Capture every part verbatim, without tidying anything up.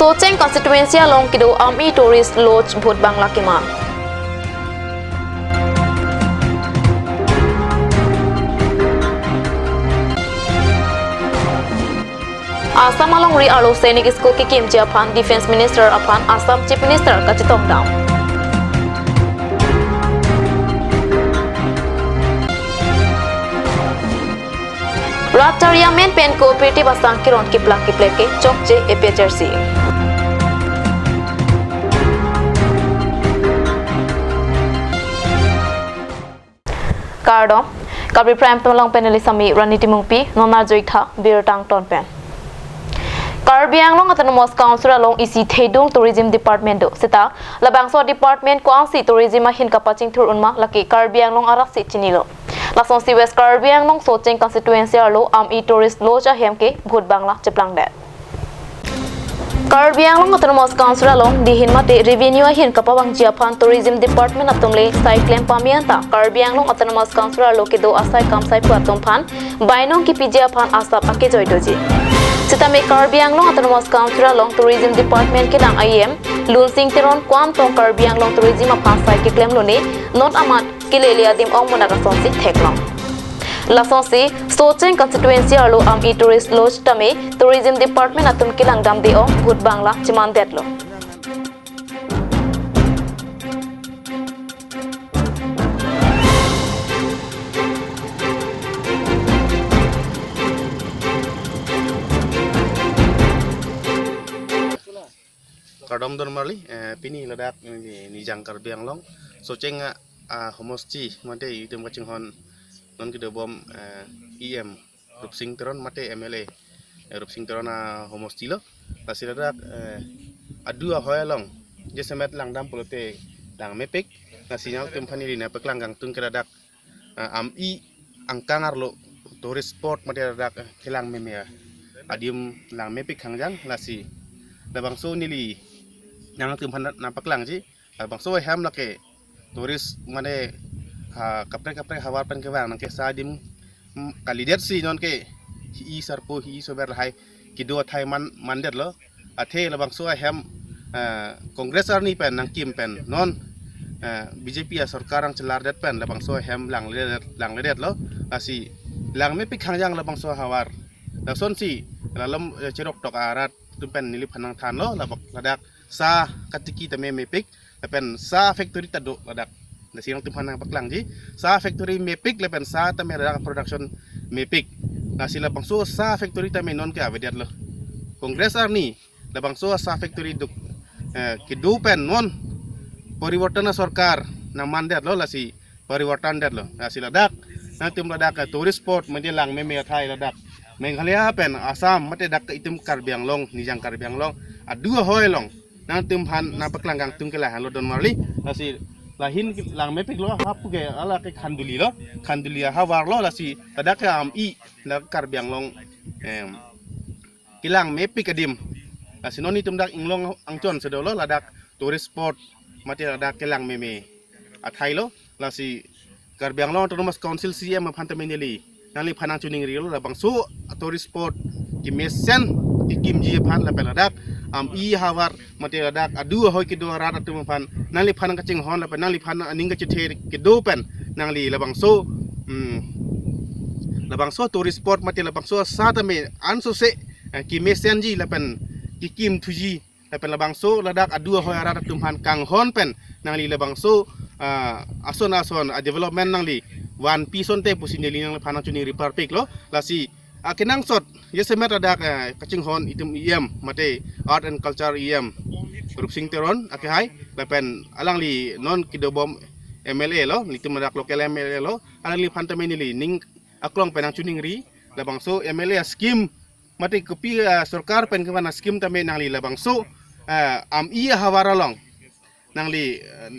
Socheng constituency along kedo Amei Tourist Lodge Bhut Bangla keman. Assam alongri arlo Sainik School kekimji aphan Defence Minister aphan Assam Chief Minister kachetongdam. Rat charli amen pen cooperative asang keron keplang keplek ke chokche A P H R C. Kardom, Karbi Prime Time along panelist ami Rani Timungpi, non arjuitha birta angton pen. Karbi Anglong Autonomous Council along isi thedung Tourism Department do, seta labangso department ko-ansi tourism ahin kapachingthur unma lake Karbi Anglong arat si chinilo. Lasonsi West Karbi Anglong Socheng constituency arlo Amei Tourist Lodge ahem ke Bhut Bangla cheplangdet. Karbi Anglong Autonomous Council along dihin mate revenue ahin kapavangji aphan Tourism Department atum le sai klem pame anta Karbi Anglong Autonomous Council arlo kedo asai kam saipo atum aphan bainong kepiji aphan asap akejoi doji. Sitame Karbi Anglong Autonomous Council along Tourism Department kelang E M Lunsing Teron ko-an tong Karbi Anglong Tourism aphan sai keklemlone, non amat kelele adim ong monak asonsi theklong. Lasonsi Socheng constituency arlo Amei Tourist Lodge tame Tourism Department atum kelangdamde ong Bhut Bangla chemandetlo. Kardom don marli, eh, pini ladak, eh, Nijang Karbi Anglong Socheng a, a homosti mate itum kachinghon non kedobom, eh, E M Rupsing Teron mate M L A, eh, Rupsing Teron ahomosti lo. Lasi ladak, eh, adu ahoi along jasemet langdam pulote lang mepik. Lasi nangtum aphan neli nangpaklang kangtung ke ladak, eh, Amei angkang arlo tourist spot mate ladak, eh, kelang meme adim lang mepik hangjang. Lasi labangso neli nangtum aphan nangpaklangji, labangso ahem lake tourist mane ha kaprek kaprek havar pen kevang nangkesa adim, mm, kalidetsi nonke hi-i sarpo hi-i sober lahai kedo athai man mandetlo. Athe labangso ahem, eh, Congress arni pen nangkim pen non, eh, B J P asorkar nangchelardet pen labangso ahem langledet, langledetlo. Lasi lang mepik hangjang labangso havar. Lasonsi lalam, eh, cheroktok arat atum pen neliphan nangthanlo, labak ladak sa katiki tame mepik, lapen sa factory ta do ladak. Lasi nangtum aphan nangpaklangji, sa factory mepik lapen sa tame ladak production mepik. Lasi labangso sa factory tame nonke avedetlo. Congress arni labangso sa factory duk, eh, kedo pen non poriborton asorkar nangmandetlo, lasi poriborton detlo. Lasi ladak nangtum ladak, eh, tourist spot mate lang meme athai ladak Meghalaya pen Assam mate dak itum Karbi Anglong, Nijang Karbi Anglong adu ahoi along nangtum aphan nangpaklang kangtung ke lahenlo don marli. Lasi lahin lang mepiklo, hapu ke ala ke Khanduli lo, Khanduli ahavar lo. Lasi ladak ke Amei, dak Karbi Anglong, em, kelang mepik adim. Lasi non itum dak Inglong Angchon si dolo, ladak tourist spot mate ladak kelang meme athai lo. Lasi Karbi Anglong Autonomous Council C E M aphan tame neli nangliphan nangchiningrilo, labangso tourist spot kemesen kekimji aphan lapen ladak Amei ahavar mate ladak adu ahoi kedo arat atum aphan nangliphan nangkachinghon lapen nangliphan aning kachethe kedo pen nangli labangso, mm, labangso tourist spot mate labangso sa tame ansose, eh, kemesenji lapen kekimthuji lapen labangso ladak adu ahoi arat atum aphan kanghon pen nangli labangso, ah, ason ason a development nangli vanpi asonte pusi neli nangliphan nangchiningri parpiklo. Lasi akenangsot jasemet ladak, eh, kachinghon itum E M mate Art and Culture E M Rupsing Teron akehai lapen alangli non kedobom M L A lo, itum ladak local M L A lo, alangliphan tame neli ning aklong pen nangchiningri, labangso M L A scheme mate kopi, ah, sorkar pen kevan scheme tame nangli labangso, ah, Amei ahavar along nangli, eh,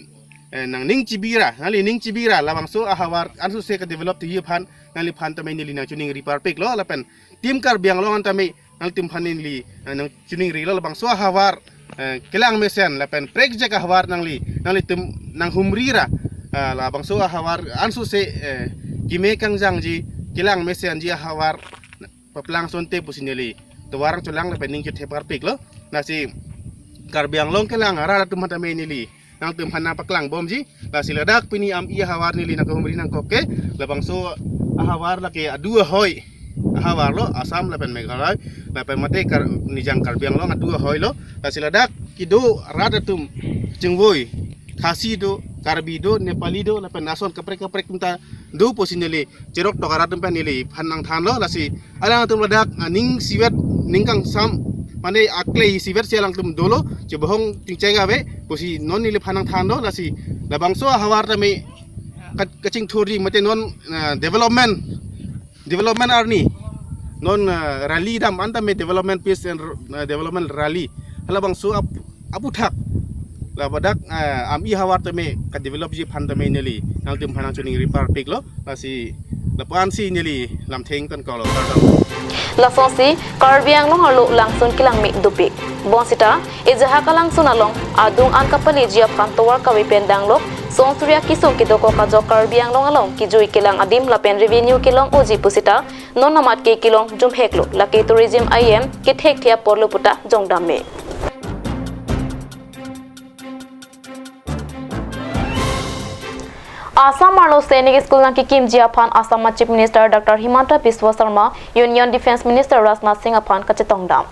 eh, nangning chibira, nangli ning chibira labangso ahavar ansose ke develop tuji aphan nangliphan tame neli nangchiningri parpiklo lapen Team Karbi Anglong an tame nangtum aphan neli, eh, nangchiningrilo labangso ahavar, eh, kelang mesen lapen prekjak ahavar nangli, nanglitum nanghumrira, eh, labangso ahavar ansose, eh, keme kangjangji kelang mesenji ahavar paplang asonte pusi neli tovar nangcholang lapen ning chethe parpiklo. Lasi Karbi Anglong kelang arat atum aphan tame neli nangtumphan nangpaklang bomji. Lasi ladak pini Ami ahavar neli nangkahumri nangkok ke, labangso ahavar lake adu ahoi ahavar lo, Assam lapen Meghalaya lapen mate Kar-, Nijang Karbi Anglong adu ahoi lo. Lasi ladak kedo rat atum chingvoi, Khasi do, Karbi do, Nepali do, lapen lason kaprek kaprek atum ta do pusi neli cherok tok arat atum pen neliphan nangthanlo. Lasi alangtum ladak, ah, ning isivet, ning kangsam, mane akle isivet si alangtum dolo, chebohong chingchek ave pusi non neliphan nangthanlo. Lasi labangso ahavar tame ka-, kachingthurji mate non, ah, development, development arni, non, ah, rally dam an tame development peace and, ah, development rally, halabangso ap-, aputhak labadak, ah, Ami ahavar tame kadevelopji aphan tame neli nangtumphan nangchiningri parpiklo. Lasi lapu-ansi neli lamthe ingtonkoklo, kardom. Lasonsi Karbi Anglong arlo langsun kelang me dopik. Bonsita ejahak alangsun along adung an kapaleji aphan tovar kave pen danglok, song Surya kesung kedokok ajok Karbi Anglong along kejui kelang adim lapen revenue kelong-oji pusita non amat ke kelong jumheklo, lake tourism ahem kethekthe apor lo puta jongdam me. Assam arlo Sainik School nangkekimji aphan Assam a Chief Minister Doctor Himanta Biswa Sarma, Union Defence Minister Rajnath Singh aphan kachetongdam.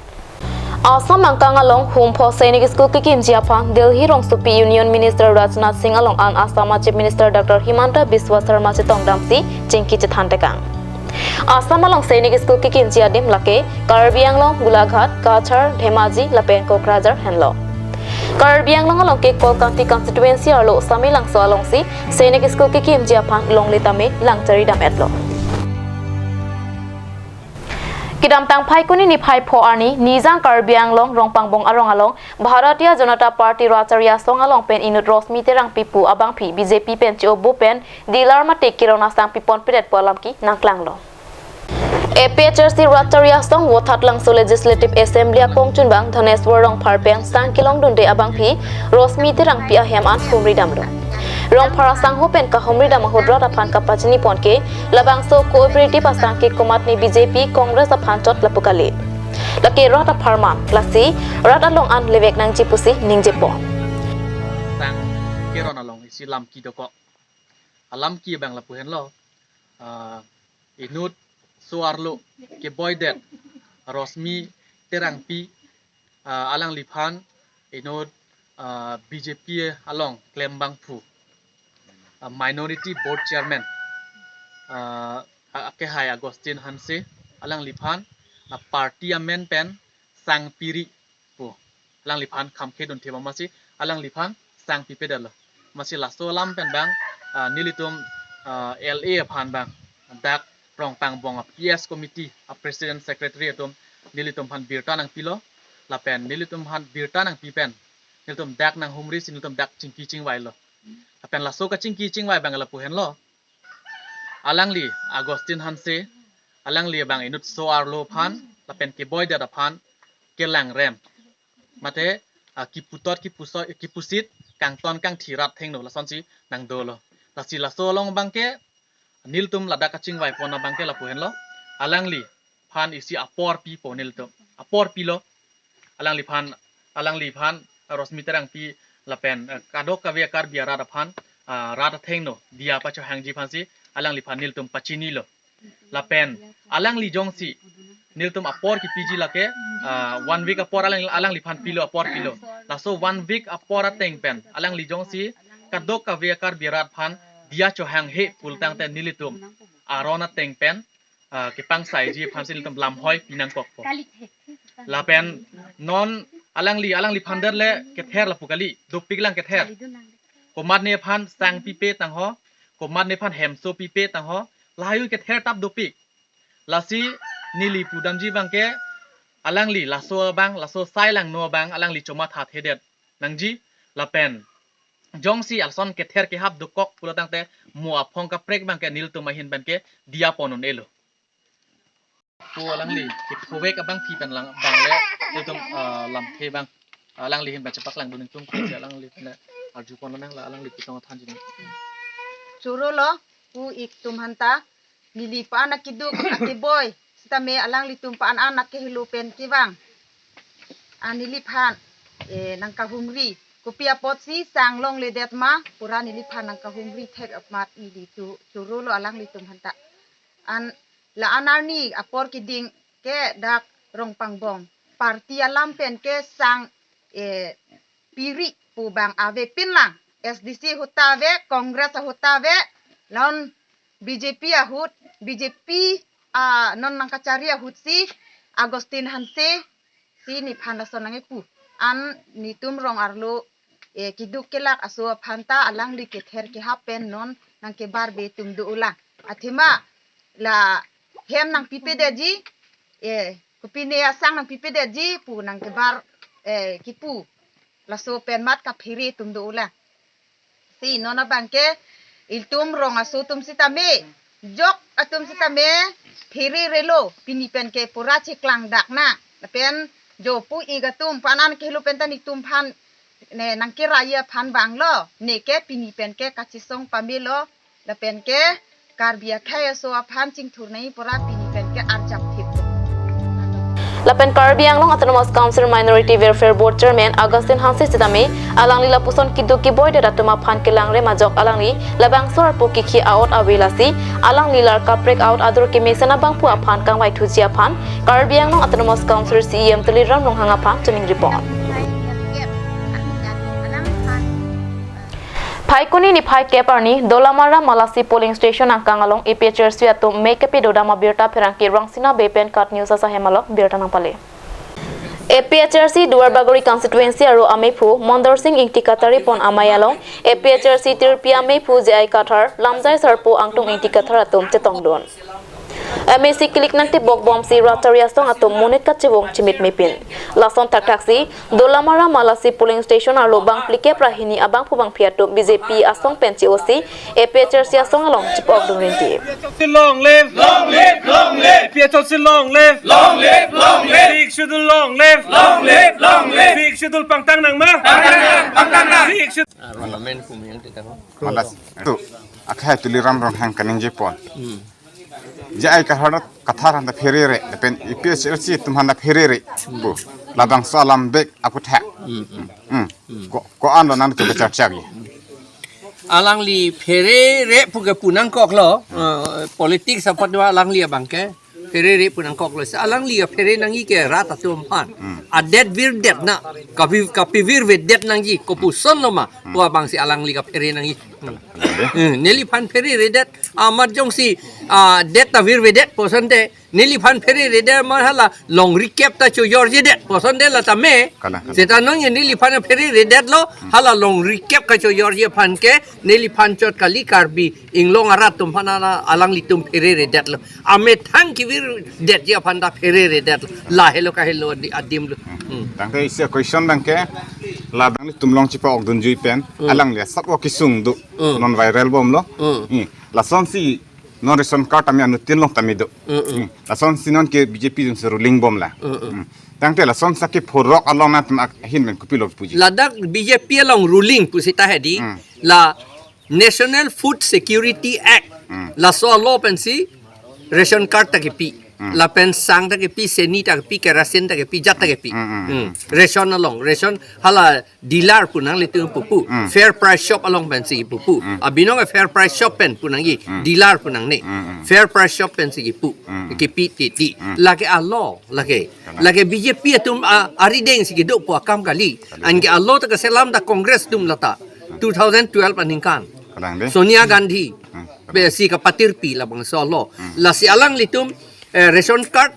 Assam angkang along Humpho Sainik School kekimji aphan Delhi rongsopi Union Minister Rajnath Singh along an Assam a Chief Minister Doctor Himanta Biswa Sarma chetongdamsi chingki chethan tekang. Assam along Sainik School kekimji adim lake Karbi Anglong, Golaghat, Cachar, Dhemaji lapen Kokrajhar henlo. Karbi Anglong along ke Kolkangthi constituency arlo Samelangso alongsi Sainik School kekimji aphan longle tame lang charidam-etlo. Kedamtang Phaikuni niphai pho arni Nijang Karbi Anglong Rongpangbong arong along Bharatiya Janata Party rat chari asong along pen inut Rosmi Terangpi pu abangphi B J P pen che-obu pen dealer mate kiron asang pipon piret pu alam ke nangklanglo. A P H L C rat chari asong Vothatlangso Legislative Assembly akongchunbang Dhaneswar Rongphar pen sang kelongdunde abangphi Rosmi Terangpi ahem an humri damlo. Rongphar asangho pen kahumri dam ahut rat aphan kapachini pon ke labangso cooperative asang ke komatne B J P Congress aphan chot lapu kali. Lake rat apharman, lasi rat along an levek nangji pusi ningjepo. Sang keron along isi lam kedokok. Alam ke abang lapu henlo, ah, inut so-arlo keboidet Rosmi Terangpi, ah, alangliphan inut, ah, B J P along klembangphu, ah, Minority Board Chairman, ah, a-, akehai Augustine Hanse, alangliphan, ah, party amen pen sang piri pu alangliphan kham khedun thema masi alangliphan sang pipedetlo. Masi laso alam pen abang, ah, nelitum, ah, L A aphan abang dak Rongpangbong a P S committee a president secretary atum nelitum aphan birta nangpilo. Lapen nelitum aphan birta nangpi pen nelitum dak nanghumrisi nelitum dak chingki chingvailo. Lapen laso kachingki chingvai abang lapu henlo. Alangli Augustine Hanse, alangli abang inut so-arlo aphan lapen keboidet aphan kelangrem mate, ah, kiputot kipuso-, kipusit kangton kangthi rat athengno lasonsi nangdolo. Lasi laso along abangke nelitum ladak kachingvai pon abangke lapu henlo. Alangliphan isi apor pipo nelitum. Apor pilo. Alangliphan, alangliphan Rosmi Terangpi lapen, eh, kadokave Karbi arat aphan, ah, rat athengno diya pachohangji aphansi alangliphan nelitum pachinilo. Lapen alangli jongsi nelitum apor kipiji lake, ah, one week apor alang, alangliphan pilo, apor pilo. Laso one week apor ateng pen alangli jongsi kadokave Karbi arat aphan diya chohanghe pulotangte nelitum aron ateng pen, ah, kepangsaiji aphansi nelitum lamhoi pinangkokpo. Lapen non alangli, alangliphan derle kether lapu kali, dopik lang kether. Komatne aphan sang pipe tangho, komatne aphan hemso pipe tangho, lahai kether tap dopik. Lasi neli pudamji abangke alangli laso abang, laso sai langno abang alangli chomathathedet nangji. Lapen jongsi lason kether kehap dokok pulotangte mo aphong kaprek abangke nelitum ahin penke diya pon un-elo. Pu alangli kephovek abangpi pen lang abang le nelitum, ah, lamthe abang alangli ahin pen chepaklangdun nelitum, alangli pen le arju pon nang la alangli pitong athan jin. Choro lo pu ik atum aphanta neli pa-an akeduk akeboi sitame alanglitum pa-an an akehelo pen kevang. Ah, neliphan eh, nangkahumri. Kopi apotsi sang longledet ma, pura neliphan nangkahumri thek amat neli chu, choro lo alanglitum aphanta. An la anarni apor keding ke dak Rongpangbong party alam pen ke sang, eh, piri pu bang avepin lang. S D C ahut ta ave, Congress ahut ta ave, non B J P ahut, B J P, ah, non nangkachari ahutsi Augustine Hanse si nephan lason nangkipu. An netum rong arlo, eh, keduk kelak aso aphanta alangli kether kehap pen non nangkebarbe atum do-o lang. Athema la hem nangpipedetji, eh, kopine asang nangpipedetji pu nangkebar, eh, kipu. Laso pen mat kaphere atum do-o lang. Si non abangke ilitum rong aso atum sitame, jok atum sitame phererelo, pini pen ke pura cheklang dak na. Lapen jo pu-ik atum panan kehelo pen ta netum aphan ne nangkeraji aphan vanglo, neke pini pen ke kachesong pamelo, lapen ke Karbi akhei aso aphan chingthur nangji pura pini pen ke arjap thip. Lapen Karbi Anglong Autonomous Council Minority Welfare Board Chairman Augustine Hanse sitame alangli lapuson keduk keboi det atum aphan kelangrem ajok alangli labangso arpu kikhi a-ot ave lasi alangli lar kaprek a-ot adur kemesen abangphu aphan kangvaithuji aphan Karbi Anglong Autonomous Council C E M Tuliram Ronghang aphan tuning report. Phaikuni niphai kep arni Dolamara Malasi polling station angkang along A P H L C atum me kepi dodam abirta pherangke Rangsina Bey pen KAT News asahem along birta nangpale. A P H L C Duarbagori constituency aro amephu Mondor Sing Ingti Katari pon amei along A P H L C tirpi amephu J I Kathar, Lamjai Sarpo Angtung Ingti Kathar atum chetongdun. M A C kilik nangtibok bomsi rat chari asong atum monit kachevong chimit mepin. Lason thakthaksi Dolamara Malasi polling station arlo bang phlikep ra hini abangphu bangphi atum B J P asong pen che-osi A P H L C asong along chipokdun rinti. Long live! Long live! Long live! A P H L C long live! Long live! Long live! Sixth Schedule long live! Long live! Long live! Sixth Schedule pangtang nang ma? Pangtang nang! Pangtang nang! Sixth Schedule. Malas tu akhai Tuliram Ronghang kaningje pon. J I Kathar, Kathar aphanta pherere, lapen A P H L C atum aphanta pherere pu labangso alam bek aputhak. Hmm. Ko, ko-an lo nangtum charcha ji. Alangli pherere pu ke pu nangkoklo, eh, politics apot do alangli abangke pherere pu nangkoklo. Si alangli kaphere nangji ke rat atum aphan. Hmm. Adet virdet na, kapi, kapivirvedet nangji, kopuson lo ma, pu abangsi alangli kaphere nangji. Hmm. Hmm, neliphan phereredet, amat jongsi, ah, det ta virvedet pu asonte, neliphan phereredet amat hala longri kep ta chojorjedet pu asonte la tame. Kalang, kalang. Seta non neliphan phereredetlo, hala longri kep kachojorji aphan ke, neliphan chot kali Karbi Anglong arat atum aphan ala alanglitum phereredetlo. Amethang kevirdetji aphanta phereredetlo. Lahelo kahelo adi-, adimlo. Hmm. Tangte isi question abangke, la nanglitum along chipa-okdunji pen, hmm, alangli asap-o kesung do, hmm, non viral bomlo. Hmm. Hmm. Lasonsi non ration card tame anuttin along tame do. Mm, mm. Hmm. Lasonsi non ke B J P jongsi ruling bomlang. Mm, mm. Hmm. Tangte lasonsi ke phurok along nangtum ahin pen kopilo puji. Ladak B J P along ruling pusita hedi. Hmm. La National Food Security Act. Hmm. Laso law pensi ration card ta kepi. Hmm. Lapen sang ta kepi, seni ta kepi, kerosene ta kepi, jat ta kepi. Hmm, hmm, hmm. Hmm. Ration along, ration hala dealer pu nanglitum pupu. Hmm. Fair price shop along pensi pupu. Hmm. Abinong fair price shop pen pu nangji, hmm, dealer pu nangne. Hmm, hmm. Fair price shop pensi kipu. Hmm. Kipi titi. Hmm. Lake a-law, lake. Kalang. Lake B J P atum a, arideng si kedo pu akam kali. Kalang. Anke a-law ta keselam ta Congress atum lata. Hmm. Two thousand twelve aningkan. Kalang de. Sonia Gandhi. Hmm. Besi kapatirpi labangso a-law. Hmm. Lasi alanglitum, eh, ration card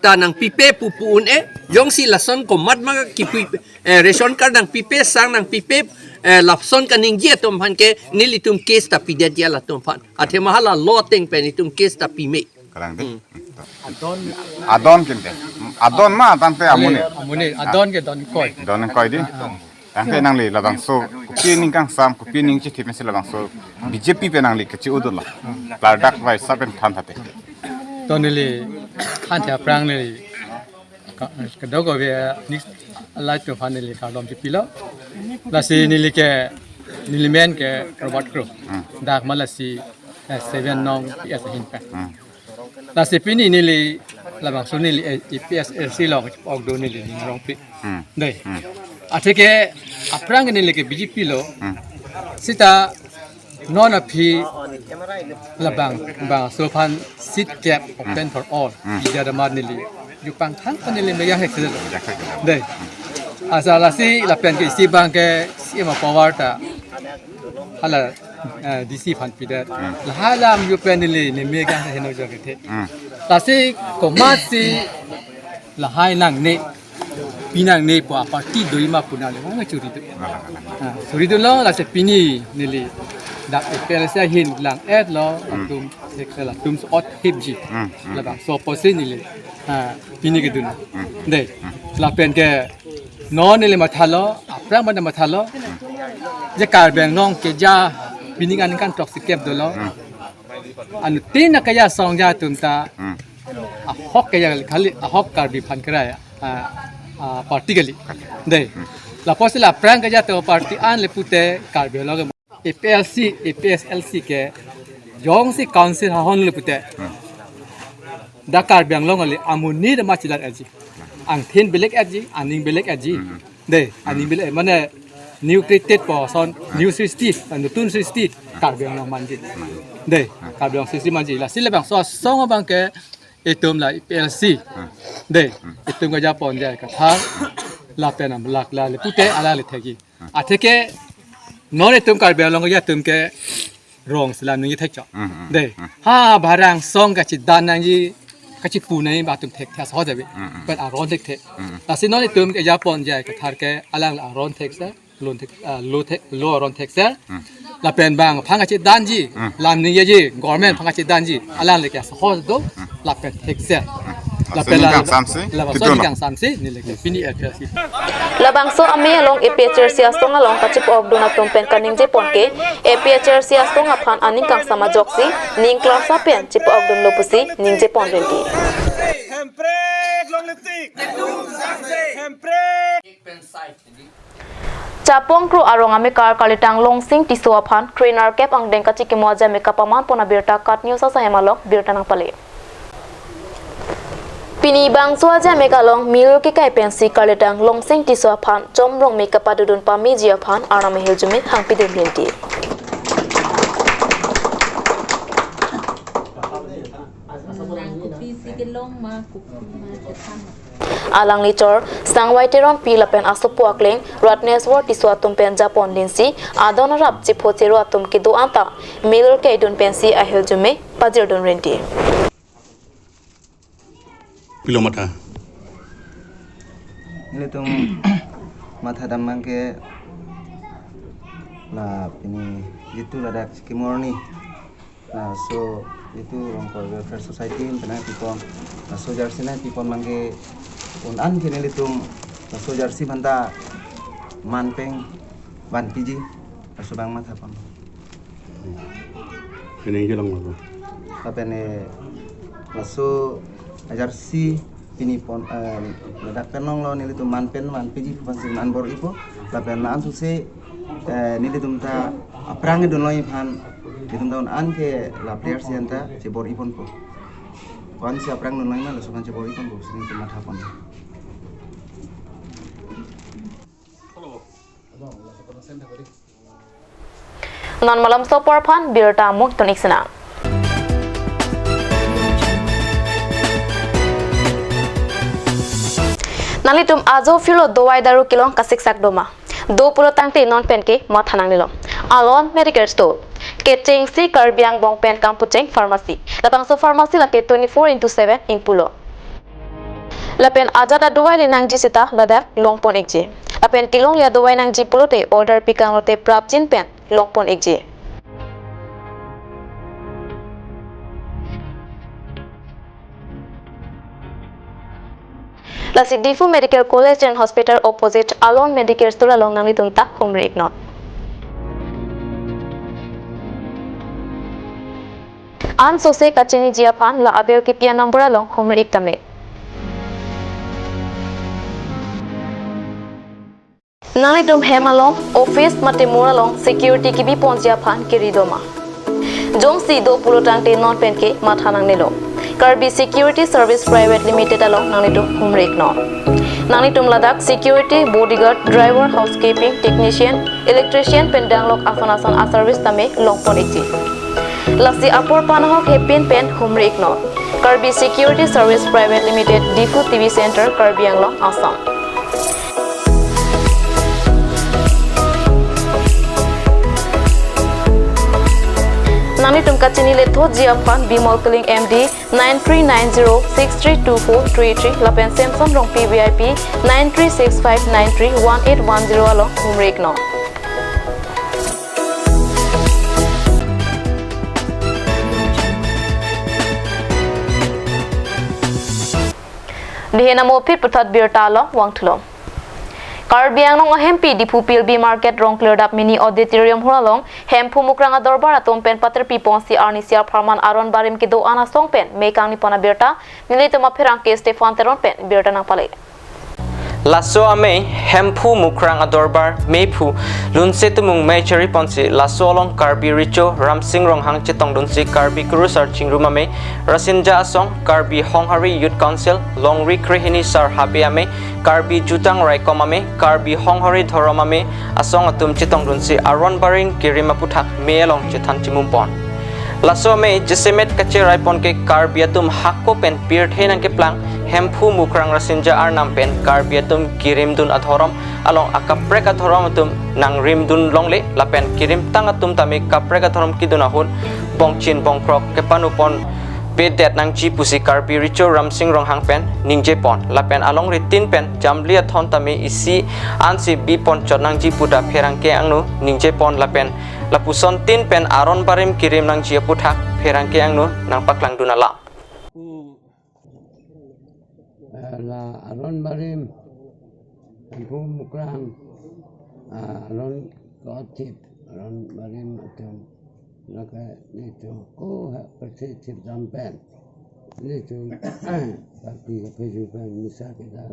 ta nangpipe pupu un-e, jongsi lason komat ma kipi, eh, ration card nangpipe, sang nangpipe, eh, lason kaningje atum aphan ke nelitum case ta pidetji latum aphan. Athema hala law ateng pen itum case ta pime. Kalang de. Hmm. Adon kinte. Adon ma tangte amonit. Amonit, adon ke don ingkoi. Don ingkoi di. Ah. Tangte nangli labangso, kopi aning kangsam, kopi aning chithip mesi labangso, B J P pen nangli kechi-odunlo. Ladak vai sapen than thate. To neli than the aphrang neli ka, kadokave next light to fan neli kardom chipilo. Lasi neli ke, neli men ke Robert Kro. Hmm. Dak Malasi, eh, seven nong P S ahin pen. Hmm. Lasi pini neli labangso neli, eh, A P H L C along okdun neli ning rongpi. Hmm. Dei. Hmm. Atheke aphrang ke neli ke B J P lo. Hmm. Seta non aphi labang bangso aphan seat kep open for all. Hmm. Pidar amat neli. Jupang thang pa neli meya hek selo. Meya hek selo. Dei. Asa lasi lapen ke isi abang ke C M power ta hala, eh, D C aphan pidet. Hmm. Lahai alam yu pen neli ne megang heno jok kethe. Hmm. Lasi komatsi lahai nangne, pi nangne pu aparty do-i ma pu nangne, wang churi do. Ah, churi do lo, lasi pini neli dak A P H L C ahin lang-et lo, hmm, latum, sek-, latum so-ot hipji. Hmm, hmm. Labangso apotsi neli, ah, pini kedun. Hmm. Dei, hmm, lapen ke non neli mathalo, aphrang mana mathalo. Hmm. Je Karbi Anglong keja pining aningkan throksi kep dolo. Hmm. Anuttin akaya songja atum ta, hmm, ahok kaya khali, ahok Karbi aphan kerai, ah, ah, party kali. Dei. Hmm. Lapusi la aphrang keja to party an le pute Karbi Anglong ke A P H L C, A P H L C ke jongsi council ahon le pute. Hmm. Dak Karbi Anglong kali amonit ma chilat aji. Angthin belek aji, aning belek aji. Hmm. Dei, aning belek, mane new created person, new srishti, nutun srishti, Karbi Anglong manji. Dei, Karbi Anglong srishti manji. Lasi labangso asong abang ke itum la A P H L C. Dei, itum kejapon J I Kathar. Lapen amalak la le pute alang le thekji. Atheke non itum Karbi Anglong keja atum ke rong selam ningje thekchok. Hmm, hmm, dei. Hmm. Ha, barang song kachidan nangji, kachipu nangji ba atum thekthe asahoj ave. Hmm, hmm. Pen aron thekthe. Hmm. Lasi non itum kejapon J I Kathar ke alang la aron thekser, lun thek, ah, lo thek, lo aron thekser. Hmm. Lapen bang aphan kachidanji, hmm, lam ningjeji, government aphan kachidanji, alang le ke asahoj do, hmm, lapen thekser. Hmm. Lapen la, kangsam si, labangso kedun. Kangsam si, neli ke pini A P H L C. Labangso amei along A P H L C asong along kachipa-okdun atum pen kaningjepon ke, A P H L C asong aphan aning kangsam ajoksi, ning klarsa pen chipa-okdunlo pusi ningjepon renti. Hemprek longlitik. Hemprek. Chapongkro arong amekar kalitang Longsing Tisso aphan krenerkep angdeng kachikimo ajame kapamanpon abirta KAT News asai hem along birta nangpale. Pini bangso ajame along milur kekai pensi kalitang Longsing Tisso aphan chomrong me kapadodun pameji aphan arnam ahirjume hangpidun renti. Nang kopisi kelong ma, kopi ma kethan ma. Alangli chor Sangvai Terongpi lapen asopo akleng Ratneswar Tisso atum pen japon linsi adon arap chepho chero atum kedo anta milur kedun pensi ahirjume pajirdun renti. Pilo matha? Nelitum mathadam abang ke la pini jitu ladak chikimo arni. Laso jitu Rongkor Welfare Society penang pipon, laso jersey nangpipon abang ke un-an ke nelitum laso jersey aphanta man pen vanpiji, laso abang mathapon. Pini kelong lo. Lapen, eh, laso jersey pini pon, eh, ladak pen longlo nelitum man pen vanpiji pu aphansi un-an bor-ipo. Lapen la-an suse, eh, nelitum ta aphrang dunlo aphan, nelitum ta un-an ke la player si anta chebor-iponpo. Ko-ansi aphrang dunlo ma laso aphan chebor-iponpo pusi nelitum mathapon. Non malomso apor aphan birta mukton iksina. Nanglitum ajo phirlo dovai daru kelong kasiksak doma. Do pulo tangte non pen ke matha nangnelo. Alon Medical Store. Kechengsi Karbi angbong pen kampacheng pharmacy. Labangso pharmacy lake twenty-four into seven ingpulo. Lapen ajat adovai le nangji seta ladak longpon ikji. Lapen kelongle adovai nangji pulote order pikang lote prapjin pen longpon ikji. Lasi Diphu Medical College and Hospital opposite Alon Medical Store along nanglitum ta humri iknon. An sose kachiniji aphan la abel kipi a-number along humri ik tame. Nanglitum hem along, office mate mur along security kebiponji aphan kiri doma. Jongsi do pulo tangte non pen ke matha nangnelo. Karbi Security Service Private Limited along nanglitum humri iknon. Nanglitum ladak security, bodyguard, driver, housekeeping, technician, electrician pen danglok ason ason a-service tame longpon ikji. Lasi apor pen ahok hepin pen humri iknon. Karbi Security Service Private Limited, Diphu T V Center, Karbi Anglong, Assam. Nanglitum kachini lethoji aphan Bimal Killing M D, nine three nine zero six three two four three three lapen Samson Rongpi V I P, nine three six five nine three one eight one zero along humri iknon. Dehen amo aphi puthot birta along vangthulo. Karbi Anglong ahempi Diphu P L B Market Rongklirdap Mini Auditorium Hall along Hemphu Mukrang adorbar atum pen paterpi ponsi arnisi apharman aron barim kedo-an asong pen mei kangni pon abirta nelitum apherangke Stephan Teron pen birta nangpale. Laso amei Hemphu Mukrang adorbar mephu Lunse Timung mei chari ponsi laso along Karbi Recho Ramsing Ronghang chetongdunsi Karbi Kurusar chingrum amei, Rasinja asong, Karbi Honghari Youth Council, Longri Krehini Sar Habe amei, Karbi Jutang Raikom amei, Karbi Honghari Dhorom amei asong atum chetongdunsi aron barim kerim aputhak mei along chethan chimum pon. Laso amei jasemet kacherai pon ke Karbi atum hako pen pirthe nangkeplang Hemphu Mukrang Rasinja arnam pen Karbi atum kerimdun adhorom along akaprek adhorom atum nangrimdun longle lapen kerimtang atum tame kaprek adhorom kedun ahut bongchin bongkrok kepanu ponpedet nangji pusi Karbi Recho Ramsing Ronghang pen ningje pon lapen alongri tin pen jamli athon tame isi ansi bi ponchot nangji pu ta pherangke angno ningje pon lapen lapuson tin pen aron barim kerim nangji aputhak pherangke angno nangpaklangdun alam. Eh, la aron barim, Hemphu Mukrang, ah, aron kothip, aron barim atum, lake nelitum ko ha persi thip dam pen, nelitum, tapi ke peju pen misa kita,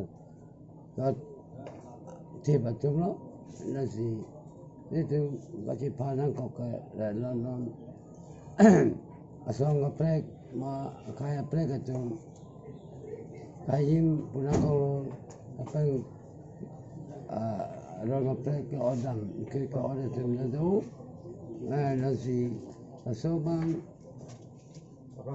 kot thip atum lo, lasi nelitum bachi phanang kok ke lon lon asong kaprek ma akhai kaprek atum kayim puna kolo apeng, ah, rong kaprek ke odam ke ke odam atum na do, eh, lasi asong bang,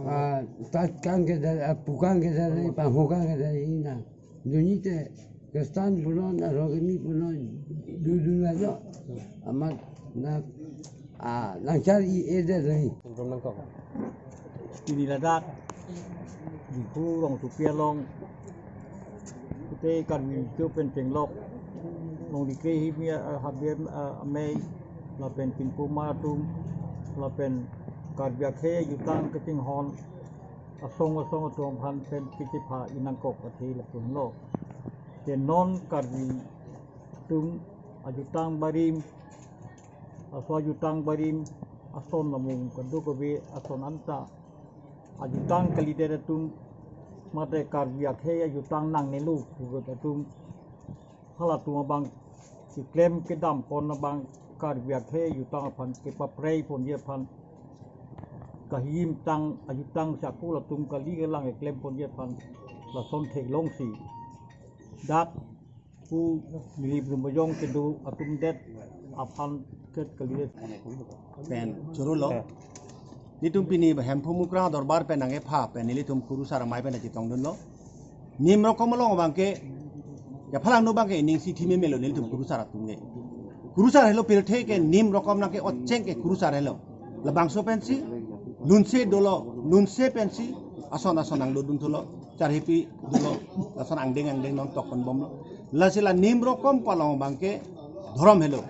ah, tat kang ke dari, ah, pukang ke dari, pahukang ke dari ina. Dunite Kristan punon, arogemi punon, dudun ajo. Amat na, ah, nangchar i eder lagi. Ini ladak Diphu Rongsopi along, kute Karbi Recho pen chenglok, Longri Krehini, ah, Habe, ah, amei, lapen pinpuma atum, lapen Karbi akhei ajutang kachinghon asong asong atum aphan pen kachepha inangkok athe lapu henlo. Ke non Karbi atum ajutang barim, aso ajutang barim ason lamung kadokave ason anta ajutang kalidet atum mate Karbi akhei ajutang nangnelo pugot atum halatum abang keklem kedam pon abang Karbi akhei ajutang aphan kepaprei ponji aphan kahimtang ajutang si ako latum kali kelang keklem ponji aphan lason theklongsi dak pu neli Brum Bajong kedo atum det aphan ket kalidet. Pen chorolo. Nelitum pini Hemphu Mukrang adorbar pen nangkepha pen nelitum kurusar amei pen chetongdunlo. Nim rokom along abangke, ya phalangno abangke ining si thimemelo nelitum kurusar atum ke. Kurusar helo pirthe ke nim rokom nangke ocheng ke kurusar helo. Labangso pensi, Lunse dolo, Lunse pensi, ason ason nangdodun thulo, charhepi dolo, ason angdeng angdeng non tokpon bomlo. Lasi la nim rokom palong abangke, dhorom helo.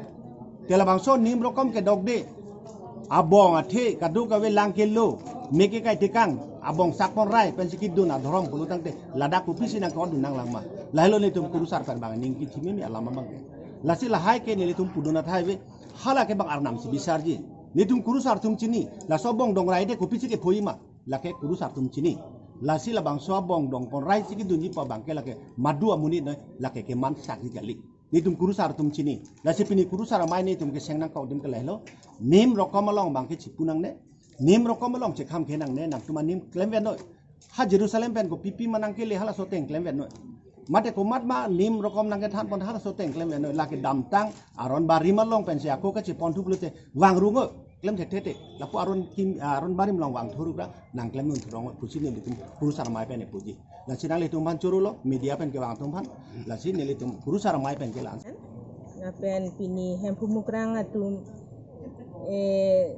Te labangso nim rokom kedokde, abong athe kadokave lang kelo, meke kai tekang, abong sakpon rai pensi kedun adhorom pulo tangte, ladak kopisi nangkedun nanglang ma. Lahelo nelitum kurusar pen bang ning kethimeme alam abangke. Lasi lahai ke nelitum pudun athai ave, hala ke bang arnam si bisarji. Nelitum kurusar atum chini, laso abong dongrai de kopisi kephoji ma, lake kurusar atum chini. Lasi labangso abong dongpon rai si kedunji pu abangke lake madu amonit noi, lake keman sakji kali. Nelitum kurusar atum chini. Lasi pini kurusar amei nelitum kecheng nangkok adim ke lahelo. Nim rokom along abangke chipu nangne. Nim rokom along chekham ke nangne. Nangtum anim klemvennoi. Ha Jerusalem pen kopipi ma nangkele halaso ateng klemvek noi. Mate komat ma nim rokom nangkethan pon halaso ateng klemvek noi. Lake damtang aron barim along pensi ako kachepon thu pulote vang rung o, klem thekthe te. Lapu aron kim, aron barim along vang thuruk ra nangklem un thurong o pusi nelitum kurusar amei pen puji. Lasi nanglitum aphan choro lo, media pen kevang atum aphan. Lasi nelitum kurusar amei pen kelang. Lapen pini Hemphu Mukrang atum, eh,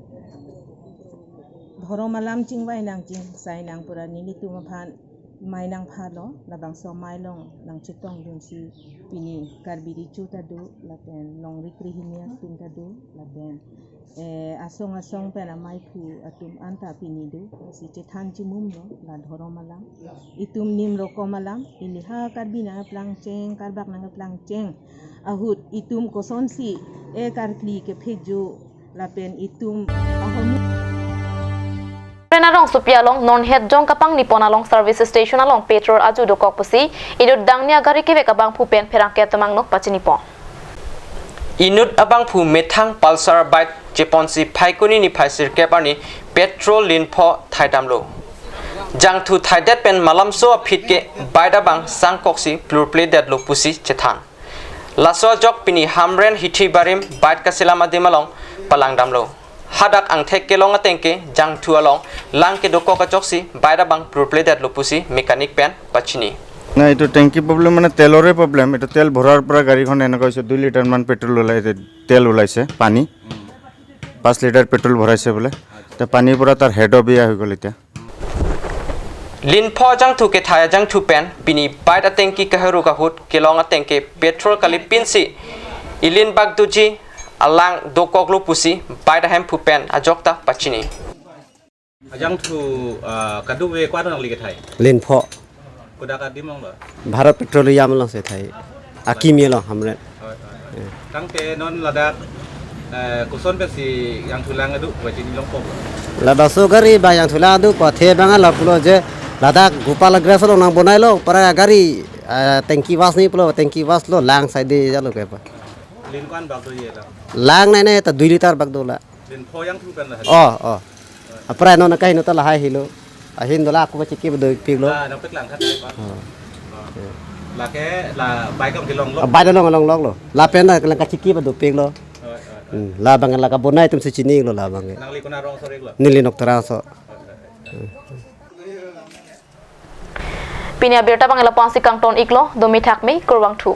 dhorom alam chingvai nang chingsai nang pura nelitum aphan amei nangphalo, labangso amei along nangchetongdunsi pini Karbi Recho ta do, lapen longri krehini atum ta do, lapen, eh, asong asong pen ameiphu atum anta pini do, lasi chethan chimum lo, la dhorom alam. Itum nim rokom alam, ili ha Karbi nangkeplangcheng, Karbak nangkeplangcheng ahut itum kosonsi, eh, karkli kephejo, lapen itum ahormu. Pen arongsopi along non het jong kapangni pon along service station along petrol aju dokok pusi inut dangni agari kevek abangphu pen pherangke atum angno pachini pon. Inut abangphu methang Pulsar bike cheponsi Phaikuni niphai sirkep arni petrol linpho thaidamlo. Jangthu thaidet pen malamso aphi ke bike abang sangkoksi plurple detlo pusi chethan. Laso ajok pini Hamren hithi barim bike kaselam adim along palangdamlo. Hadak angthek kelong ateng ke jangthu along lang kedokok ajoksi bike abang plurple detlo pusi mechanic pen pachini. না, এইটো টেংকি প্ৰব্লেম মানে তেলৰে প্ৰব্লেম। এইটো তেল ভৰোৱাৰ পৰা গাড়ীখন এনেকুৱা হৈছে, দুই লিটাৰমান পেট্ৰল ওলাই, তেল ওলাইছে, পানী পাঁচ লিটাৰ পেট্ৰল ভৰাইছে বোলে। তো পানীৰ পৰা তাৰ হেডো বেয়া হৈ গ'ল এতিয়া। Linpho jangthu kethai ajangthu pen pini bike atengki kaheruk ahut kelong ateng ke petrol kalipinsi ilin bak doji alang dokoklo pusi bike ahemphu pen ajok ta pachini. Ajangthu, ah, kadokave ko-an nangli kethai? Linpho. Kodak adim along lo? Bharat Petroleum alongsi thai. Akimi along Hamren. Hoi, hoi. Tangte non ladak, eh, koson pensi jangthu lang adu, pachini longpo? Ladak so gari abang jangthu lang adu, pathe abang lapulo je ladak Gopal Agarwal along nangbonailo, para gari, eh, tanki wasni pulo, tanki waslo lang saide jalo ke pa. Lin ko-an bak doji la? Lang nai nai ta dui litar bak dola. Linpho jangthu pen la? Oh, oh. Apra non kaheno ta lahai helo. Ahin dola ako ba chiki ba dopiklo. La nangpeklang khat pa? Oh. Oh. Lake la bike along kelong lok? Ah, bike along along loklo. Lapen la lang kachiki ba dopiklo. Oh, oh, oh. Hmm, labang la kabonai atumsi chinilo labang. Nangli konat arongso iklo? Neli Nokterangso. Pini abirta abang lapu-ansi kangton iklo, domi thakmi, kurvangthu.